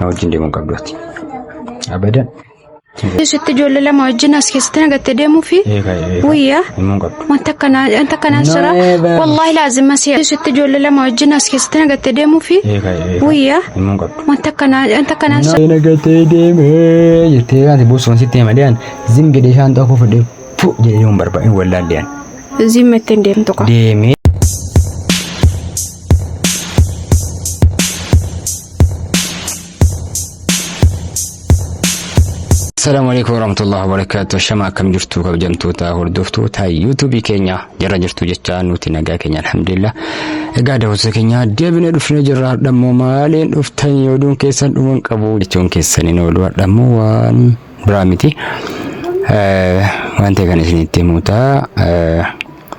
Na wajjin deemuu hin qabdu ati. Abadan. Sitti ijoollee lama wajjin as keessatti nagattee deemuu fi wayyaa Himuu hin qabdu. wanta akkanaa wanta akkanaa jira. Never. Wallaahi laazima si sitti ijoollee lama wajjin as keessatti nagattee deemuu fi wayyaa Himuu hin qabdu. wanta akkanaa wanta akkanaa jira. Nagatee deemee jettee ati buusuun sitti hima deeman zim jedhee shaanxaa koo fudhee fu jedhee hin barbaadin wallaallee Zimma ittiin deemtu qaba. deemee. Assalaamu alaikum warahmatullahi wabarakatuh. Shama akkam jirtu kabajamtoota hordoftoota yuutuubii keenya jara jirtu jecha nuti nagaa keenya alhamdulillah. Egaa daawwattoota keenya deebinee dhufnee jirra har'ammoo maaliin dhuftanii oduun keessan dhuman qabu jechuun keessaniin ooluu har'ammoo waan biraa miti. Waan ta'e kan isinitti himu ta'a.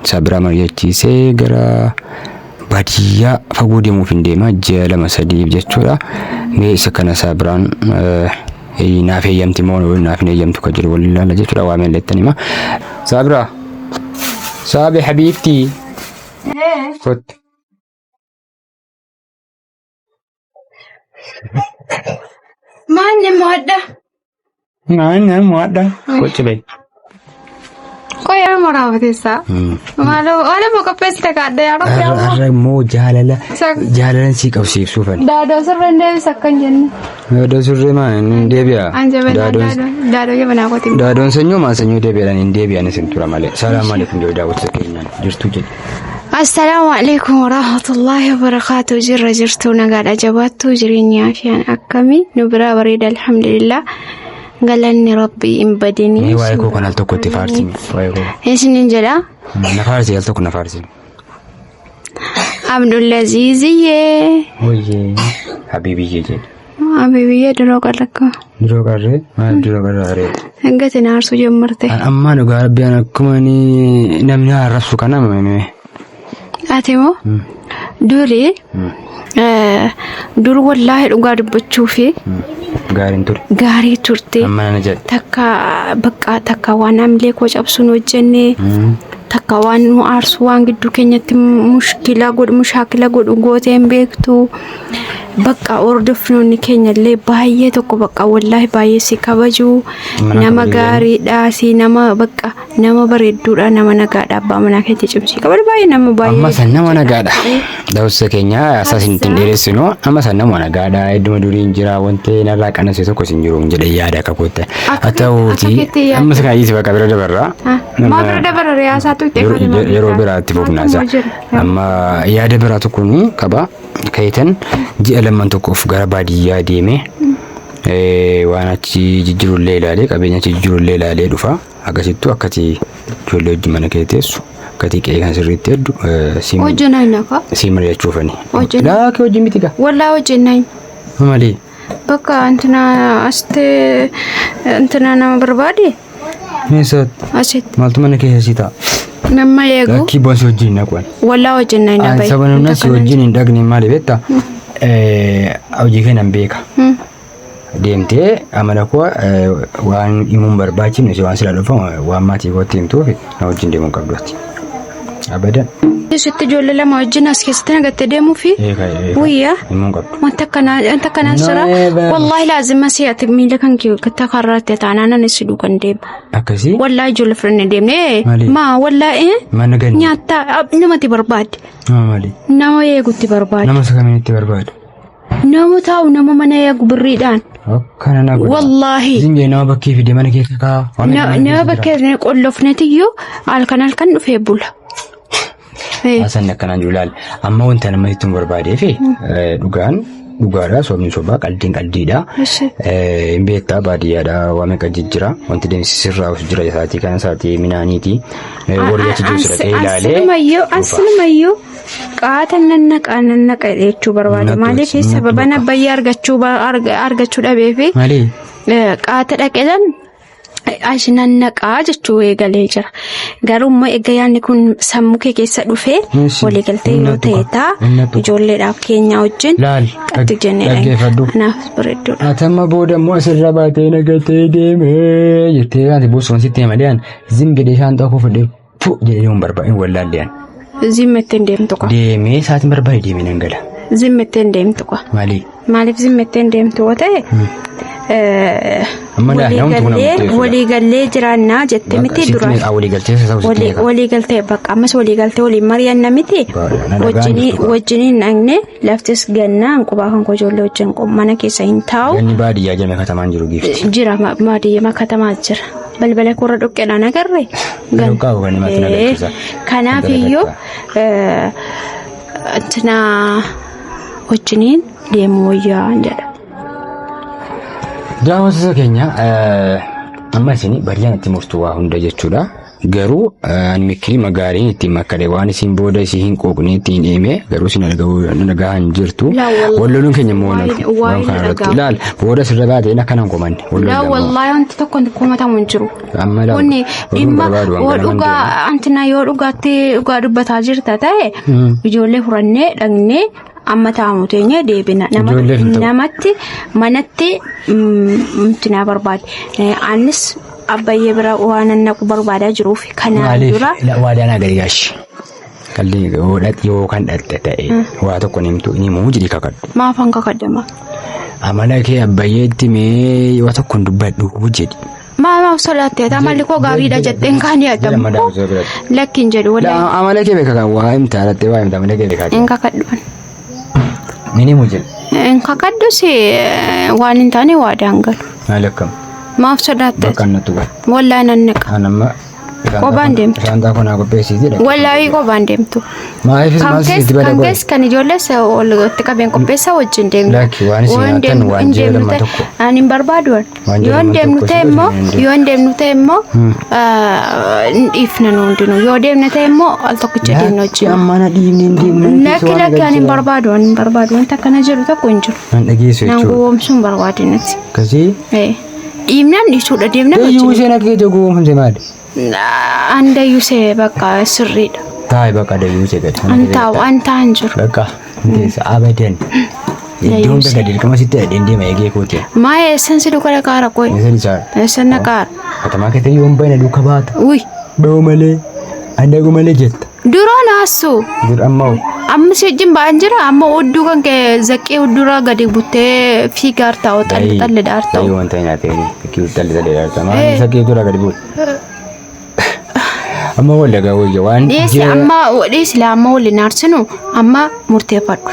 Isaa biraa mari'achiisee gara baadiyyaa fagoo deemuuf hin deema ji'a lama sadiif jechuudha. Mee isa kana isaa biraan naaf eeyyamti moo naaf hin eeyyamtu kan jedhu waliin ilaalla jechuudha. Waa meellettan hima. Saabira. Saabi habiibtii. Kottu. Maal nama adda? Maal nama adda? Kottu bee. Qoyaa maraabteessaa. Maaloo maaloo qopheessite kaadda yaa rabbi amma. Har'a immoo jaalala jaalalan sii qabsiisuufani. Daadoo sirra hin deebisa akkan jenne. Daadoo sirree maa hin deebi'a. An jabanaa daadoo daadoo jabanaa kooti. Daadoon sanyoo maa sanyoo deebi'an hin deebi'an isin tura malee. Salaamu alaikum jedhu daawwattoota keenyaan jirtu jedhu. Assalaamu alaikum warahmatullaahi wabarakaatu. Jirra jirtu nagaadha jabaattu jireenya afiyaan akkamii nu biraa bareeda alhamdulillah. Galanni rabbii hin badini. Mee waa'ee koo kan al tokko itti faarsi. Waa'ee koo. Isinin jedha. Na faarsi al tokko na faarsi. Abdullaziiziyyee. Wayyee. Habiibiyyee jedhu. Habiibiyyee duroo qarrakka. Duroo qarree maal duroo qarree haree. Hangati na aarsuu jammarte. An ammaa dhugaa rabbii an akkuma inni namni arrabsu kana mee. Ati moo duri dur wallaahi dhugaa dubbachuu fi Gaariin ture. gaarii turte. Amma nana jedhe. Takka bakka takka waan hamilee koo cabsuun hojjenne. Takka waan nu aarsu waan gidduu keenyatti mushkila godhu mushaakila godhu gootee hin beektu. Bakka hordofnoonni keenya illee baay'ee tokko bakka wallaahi baay'ee si kabaju. Mana Nama kabaju. gaariidha si nama bakka nama bareedduudha nama nagaadha abbaa manaa keetti cimsii kabaju baay'ee nama baay'ee. Amma san nama nagaadha. Daawwattoota keenya asaas hin dheeressinu. Amma san nama nagaadha. Idduma duriin jira wanti narraa qanase tokko sin jiru jedhee yaada akka kootte. Haa ta'uuti akka keetti yaada. amma kana dhiisi bakka bira dabarra. Maa bira dabarra riyaasaatu itti Yeroo biraatti fufna isa. Amma yaada biraa tokko ni qaba. Kayitan ji'a lamman tokkoof gara baadiyyaa deeme waan achi jijjiirullee ilaalee qabeenya achi jijjiirullee ilaalee dhufa. Akkasittuu akkati ijoollee wajjin mana kee teessu akkati qe'ee kan sirriitti heddu Hojjennaa hin akka. sii mari'achuufani. Hojjenna. Laakee hojii miti gaa. Wallaa hojjennaa hin. Malee. Bakka antina asitti antina nama barbaade Meeshaatti asitti maaltu mana keessa sii ta'a? nama eegu Lakkii boon si wajjin hin dhaqu. wallaa hojjennaa hin Ani dhabai. saba namna si wajjin hin dhaqne maali beektaa? Hojii kee nan beeka. Deemtee amala koo waan himuun hin barbaachifne si waan sila dhufa waan maatii kootti himtuuf na wajjin deemuu hin qabdu ati. Abadan. Sitti ijoollee lama wajjin as keessatti nagattee deemuu fi wayyaa Himuu hin qabdu. wanta akkanaa wanta akkanaa jira. Never. Wallaahi laazima si ati miila kan kee karraatti taanaan ani si duukan deema. Akkasii Wallaahi ijoollee fudhannee deemne. Maali? Maa wallaahi mana ganni. nyaata namatti barbaade. Nama maali? Nama eegutti barbaade. Nama isa kamiin itti barbaadu? Nama taa'u nama mana eegu birriidhaan. Akkana na godha. Wallaahi. Isin jee nama bakkee fide mana keessa kaa. Nama bakkee qollofnetiyyuu halkan halkan dhufee bula. Haasaan akkanaan jiru ilaali. Amma wanta nama itti hin barbaadee fi dhugaan dhugaadha sobni sobaa qaldiin qaldiidha. Hin beektaa baadiyyaadha waa meeqa jijjira wanti deemsi sirraa jira isaatii kana isaatii minaaniiti. Warri achi jiru sirra ilaalee. Asinumayyuu qaata nannaqa nannaqa jechuu barbaade. Nattu- Maaliif nattu sababan bakka. abbayyaa argachuu argachuu dhabeefi Maali? qaata dhaqeedhaan as nannaqaa jechuu eegalee jira. Garuu immoo egaa yaadni kun sammuu kee keessa dhufee Yes, waliigaltee yoo innatu ta'e ka- taa innatu ka. ijoolleedhaaf keenyaa wajjin Laal qatti jennee dhaggeeffadhu. Kanaaf bareedduudha. Atamma booda immoo asirra baatee nagatee deemee jettee ati buusuun sitti hima deeman zim jedhee shaanxaa koo fudhee fu jedhee hin barbaadin wallaallee Zimma ittiin deemtu qaba. deemee sa'aatiin barbaade deemee nan gala. Zimmettee hin deemtu kwa. Maali? Maaliif zimmettee hin deemtu yoo ta'e Amma daa namni kun waliigallee waliigallee jiraannaa jette miti dura. Waliigaltee isa Walii waliigaltee bakka ammas waliigaltee waliin mari'anna miti. Baay'ee, na dhagaan Wajjinii jirtu qaba. wajjiniin dhaqne laftis gannaa qubaa kan koo ijoollee wajjin mana keessa hin taa'u. Ganni baadiyyaa jedhame katamaan jiru giifti. Jira baadiyyaa katamaa jira. Balbala korra dhoqqeedhaan agarre. Dhoqqaa ganni matti na galchisa. Kanaaf iyyuu intina wajjiniin deemuu wayyaa jedha. Daawwattoota keenya amma isin baadiyyaa itti murtu waa hunda jechuudha. Garuu ani mikirii magaariin ittiin makkadhe waan isin booda isin hin quuqne ittiin hime garuu isin dhagahaa hin jirtu. Laa wallahi. Wal loluun keenya immoo Waa'ee- waan kana irratti dhaga'a. ilaal booda sirra baateen akkana hin komanne. Wal Laa loluun wallaahi wanti tokko komatamu hin jiru. Amma laa Kuni oduun dhimma barbaadu waan yoo kana dhugaa antina yoo dhugaatti dhugaa dubbataa jirta ta'e ijoollee furannee dhaqnee amma taa'amu teenyee deebina. Nama- Ijoolleef hin ta'u. Namatti manatti antina barbaade. Anis abbayyee bira waan naqu barbaadaa jiruuf kanaan Maaliif dura waadaan agaree gaashi. Qalli yoo kan dhatte ta'e waa tokko ni himuu jedhi kakadhu. Maaf hanga kaddama. Amala kee abbayyeetti mee waa tokko hin dubbadhu jedhi. Maaf sodaatte amalli koo gaariidha jetteen kaan Jedhama yaadamu. daawwattoota biratti. Lakki hin jedhu wallaahi. Amala kee beekaa kan waa himta dhattee waa himta amala kee beekaa. Hin kakadhuun. Ni himu jedhi. Hin kakadhus waan hin taane waadaan galu. Maal akkam? Maaf sodaatte? Bakka annattu galu. Wallaahi nan naqa. Kan amma Qobaan deemtu. Bishaan daakuu naa qopheessiiti dha. Wallaahi qobaan deemtu. Maaliifis Kan maal keessa sitti bada kan godhe? keessa kan ijoollees ol itti qabeen qopheessaa wajjin deemna. Lakki waan isin Yoo hin nyaattan deemnu- waan hin ji'a deemnu lama ta'e- tokko. Ani hin barbaadu. Waan ji'a Yoo hin lama deemnu tokko ta'e si immoo godhe hin deemnu. yoo hin deemnu ta'e immoo hin dhiifna nu hundinuu. Yoo deemne ta'e immoo al tokkicha deemna Lakki wajjin. amma na dhiibni hin deemnu. Lakki lakki ani hin barbaadu ani hin barbaadu wanta akkana jedhu tokko hin jiru. Nan dhageessu Nan jechuudha. gowwoomsuu hin barbaadu natti. Akkasii. Dhiibnaan dhiisuudha deemna Dayyuu wajjin. isheen akka keetii gowwoomfamte maali? An dayyusee bakka sirriidha. Taa'i bakka dayyuu ishee gadi. An taa'u an taa'an jiru. Bakka hinteessa abadan. Iddoo hunda gadi dirqama sitti dhadheen deema eegee kooti. Maa eessan si duuka dhaqaara qoy? Eessan isaa? Eessan dhaqaara? Katamaa keessatti yoon bayna duuka baata. Uy Ba'u malee andagu malee jetta. Duroo naassu. Dur amma hoo? Amma si wajjin ba'an jira amma hudduu kan kee zaqqee hudduraa gadi buttee fiigaar taa'u xalli xalli daar Ta'ii ta'u. wanta nyaatee zaqqee xalli xalli daar ta'u. Maal zaqqee dura gadi buute? Amma wal dhagaa wayya waan Dhiyeessi amma dhiyeessi laa amma waliin aarsinu amma murteeffadhu.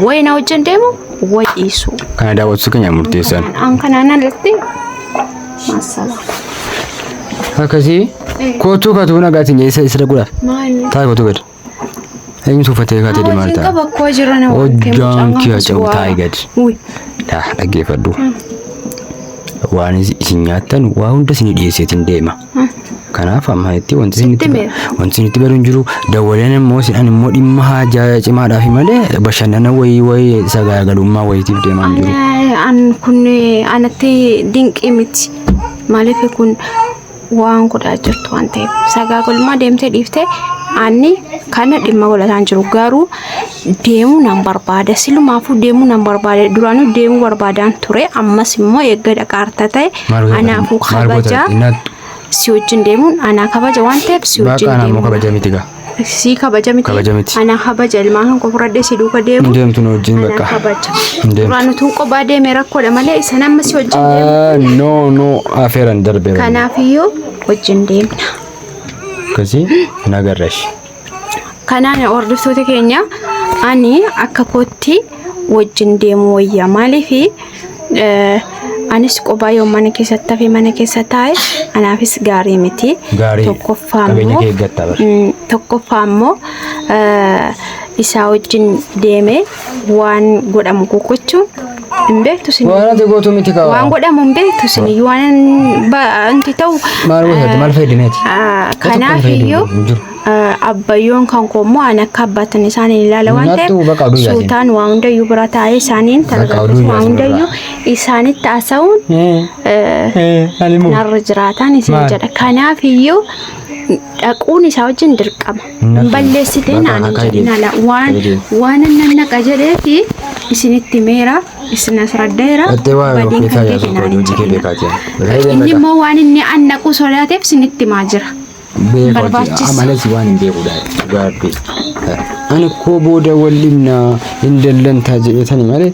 Wayi na wajjin deemu wayi dhiisu. Kana daawwattu keenya murteessan. An kanaan alatti maasala. Akkasii kootuu katuu nagaatiin isa isa dhaguudhaaf. Maali? Taa'e kootuu gadi. Eenyutu uffatee kaatee deemaa Wajjin jirta? qaba akkoo jira na waan kee Hojjaan mucaan kee kan ce'u suwaa. taa'e gadi. Uy. Daa dhaggeeffadhu. Waan isin nyaattan waa hunda isin dhiyeesseetiin deema. Kanaaf amma itti wanti isin itti Sitti wanti isin itti baru hin jiru. Dawwaleen immoo isin ani immoo dhimma haajaa cimaadhaaf malee bashannana wayii wayii sagaagalummaa wayiitiif deemaa hin jiru. An kun anatti dinqii miti. Maaliif kun waan godhaa jirtu waan ta'eef sagaagalummaa deemtee dhiiftee ani kana dhimma godhataan jiru garuu deemuu nan barbaada silumaafuu deemuu nan barbaada duraanuu deemuu barbaadaan ture ammas immoo eegga dhaqaarta ta'e Maal goota? anaafuu Maal goota? kabaja Innattu. si wajjin deemuun anaa kabaja waan ta'eef si wajjin Baqa anaa immoo deemuu kabaja miti gaa. si kabaja miti Kabaja miti. anaa kabaja ilmaan kan koo fudhadhee si duuka deemu Hin deemtu nu wajjin anaa bakka. kabaja Hin deemtu. duraan utuu kophaa deeme rakkoodha malee isa nama si wajjin deemu Ah, no no afeeran darbeera. kanaafiyyuu wajjin deemna. Akkasii nagarrash. Kanaan hordoftoota keenya ani akka kootti wajjin deemu wayya maaliif anis kophaa yoo mana keessatti hafe mana keessa taa'e anaafis gaarii miti. Gaarii. Tokkoffaa Qabeenya immoo kee eeggatta bara. Tokkoffaa immoo isaa wajjin deemee waan godhamu gochuun hin beektu isin. Waan ati gootu miti kaa. Waan godhamu hin beektu isin waan wanti ta'u. Maal gootatti maal fayyadameeti? Kanaaf iyyuu Hin jiru. abbayyoon kan koo immoo an akka abbaatan isaaniin ilaala waan Nyaattu ta'eef baqa oduu yaasin. suutaan waa hundayyuu bira taa'ee isaaniin Baqa oduu targaggeessu waa yaasin hundayyuu isaanitti haasa'uun Ani moo. narra jiraataan isin Maal? jedha. Kanaaf iyyuu dhaquun isaa wajjin dirqama. Nyaattu. Balleessitee Baqa naan hin akka jedhin ala waan Kaidee. waan nan naqa jedheefi isinitti meera isin as raddeera Dhattee waa badiin of keessaa kan yaasuuf keeti naan oduu hin hojii kee jedhin. beekaati. Inni immoo waan inni an naqu sodaateef isinitti himaa jira. Beeka Barbaachisu. Amalas waan hin beekudha dhugaa rabbi. Ani koo booda wal dhibna hin dallantaa jedhetani malee.